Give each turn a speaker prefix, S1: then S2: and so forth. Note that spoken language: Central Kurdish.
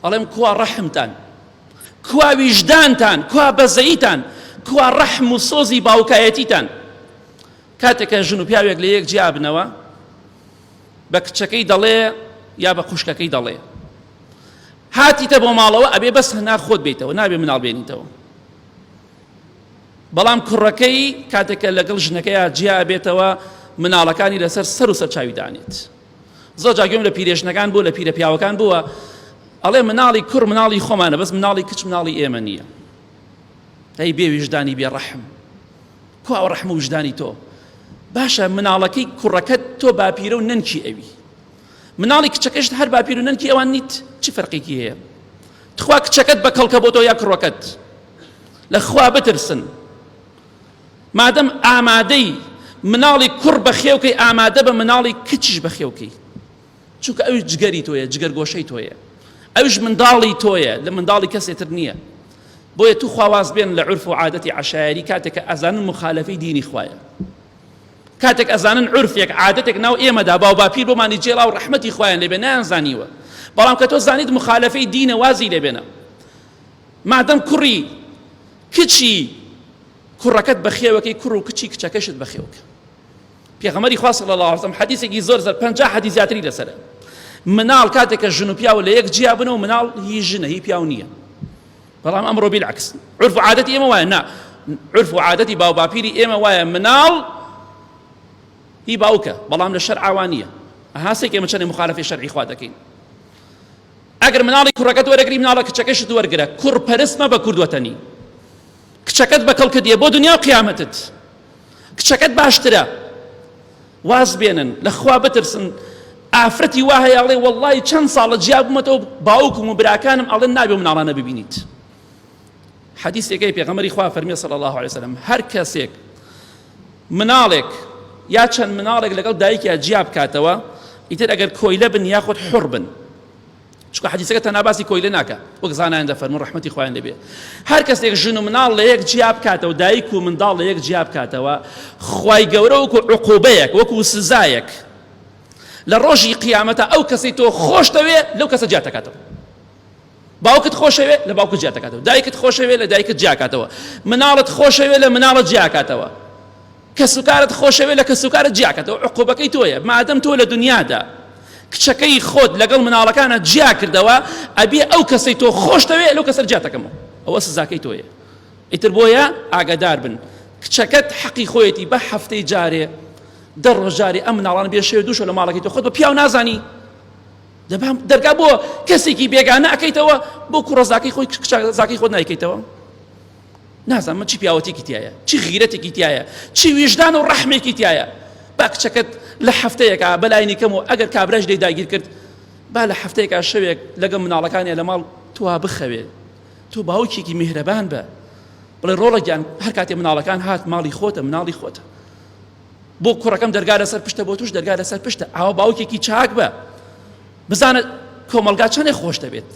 S1: ئەڵێم کوا ڕەحمتان کوا ویژدانتان کوا بەزەیتان کوا ڕەحم و سۆزی باوکایەتیتان کاتێک کە ژن و پیاوێک لە یەک جیابنەوە بە کچەکەی دەڵێ یا بە خوشکەکەی دەڵێ هاتیتە بۆ ماڵەوە ئەبێ بەس هەنا خۆت بیتەوە نابێ مناڵ بێنیتەوە بەڵام کوڕەکەی کاتێک کە لەگەڵ ژنەکەیا جیا بێتەوە مناڵەکانی لەسەر سەر و سەر چاوی دانێت زۆر جا گوێم لە پیرێژنەکان بوو لە پیرە پیاوەکان بووە ئەڵێ مناڵی کوڕ مناڵی خۆمانە بەس مناڵی کچ مناڵی ئێمە نییە ئەی بێ ویژدانی بێ ڕەحم کوا ئەو ڕەحم و ویژدانی تۆ باشە مناڵەکەی کوڕەکەت تۆ باپیرە و نەنکی ئەوی مناڵی کچەکەشت هەر باپیر و نەنکی ئەوان نیت چ فەرقێکی هەیە تخوا کچەکەت بە کەڵکە بۆ تۆ یا کوڕەکەت لە خوا بترسن مادەم ئامادەی مناڵی کوڕ بەخێوکەی ئامادە بە مناڵی کچیش بەخێوکەی چونکە ئەویش جگەری تۆیە جگەر گۆشەی تۆیە ئەویش منداڵی تۆیە لە منداڵی کەسێتر نییە بۆیە تو خواواز بێن لە عرف و عادەتی عشایری کاتێک کە ئەزانن مخالفەی دینی خوایە کاتێک ئەزانن عرفێک عادەتێک ناو ئێمەدا باو باپیر بۆمانی جێڵا و ڕەحمەتی خوایان لێبێ نایان زانیوە بەڵام کە تۆ زانیت مخالفەی دینە وازی لێبێنە مادەم کوڕی کچی کوڕەکەت بەخێوەکەی کوڕ و کچی کچەکەشت بەخێوکە پێغەمبەری خوا صلی الله علیه وسلم حەدیثێکی زۆر زۆر 50 حەدیث زیاتری لەسەرە مناڵ کاتێک کە ژن و پیاو لە یەک جیا بن و مناڵ هی ژنە هی پیاو نییە بەڵام ئەمڕۆ بالعکس عرف و عادەتی ئێمە وایە نا عرف و عادەتی باو باپیری ئێمە وایە مناڵ هی باوکە بەڵام لە شەرع ئاوا نییە ئەها سێک ئێمە چەندێ مخالفەی شەرعی خوا دەکەین ئەگەر مناڵی کوڕەکەت وەرەگری مناڵە کچەکەشت وەرگرە کوڕ پەرست مەبە کورد وەتەنی کچەکەت بە کەڵکت یە بۆ دنیا و قیامەتت کچەکەت باشترە واز بێنن لە خوا بترسن ئافرەتی وا هەیە ئەڵێ وەڵڵی چەند ساڵە جیا بوومەتەوە باوکم و براکانم ئەڵێن نابێ مناڵانە ببینیت حەدیثێکەی پێغەمبەری خوا فەرمی صلی الله علیه وسلم هەر کەسێک مناڵێک یا چەند مناڵێک لەگەڵ دایکیا جیا بکاتەوە ئیتر ئەگەر کۆیلە بن یاخود حڕ بن چونکە حەدیسەکە تەنها باسی کۆیلە ناکا وەک زانایان دەفەرموون ڕەحمەتی خوایان لێبێ هەر کەسێک ژن و مناڵ لە یەک جیا بکاتەوە دایک و منداڵ لە یەک جیا بکاتەوە خوای گەورە وەکو عقوبەیەک وەکو سزایەک لە ڕۆژی قیامەتە ئەو کەسەی تۆ خۆش دەوێ لەو کەسە جیا دەکاتەوە باوکت خۆشەوێ لە باوکت جیا دەکاتەوە دایکت خۆشەوێ لە دایکت جیاکاتەوە مناڵت خۆشەوێ لە مناڵت جیاکاتەوە کەسوکارت خۆشەوێ لە کەسوکارت جیاکەتەوە عقوبەکەی تۆیە مادەم تۆ لە دنیادا کچەکەی خۆت لەگەڵ مناڵەکانە جیا کردەوە ئەبێ ئەو کەسەی تۆ خۆشتەوێ لەو کەسەر جیاتەکەمەوە ئەوە سزاکەی تۆیە ئیتر بۆیە ئاگادار بن کچەکەت حەقی خۆیەتی بە هەفتەی جارێ دە ڕۆژ جارێ ئەم مناڵانە بێ شێوە دووشە لە ماڵەکەی تۆ خۆت بە پیاو نازانی دەبام دەرگا بۆ کەسێکی بێگانە ئەکەیتەوە بۆ کوڕەزاکەی خۆی کچەزاکەی خۆت نایکەیتەوە نازانم چی پیاوەتێکی تایە چی غیرەتێکی تایە چی ویژدان و ڕەحمێکی تایە با کچەکەت لە هەفتەیەکا بەلاینی کەم و ئەگەر کابراش لێی داگیر کرد با لە هەفتەیەکا شەوێک لەگەڵ مناڵەکانیا لە ماڵ تۆ بخەوێ تۆ باوکێکی میهرەبان بە بڵێ ڕۆڵە گیان هەر کاتێ مناڵەکان هات ماڵی خۆتە مناڵی خۆتە بۆ کوڕەکەم دەرگا لەسەر پشتە بۆ توش دەرگا لەسەر پشتە ئاوا باوکێکی چاک بە بزانە کۆمەڵگا چەندێک خۆش دەبێت.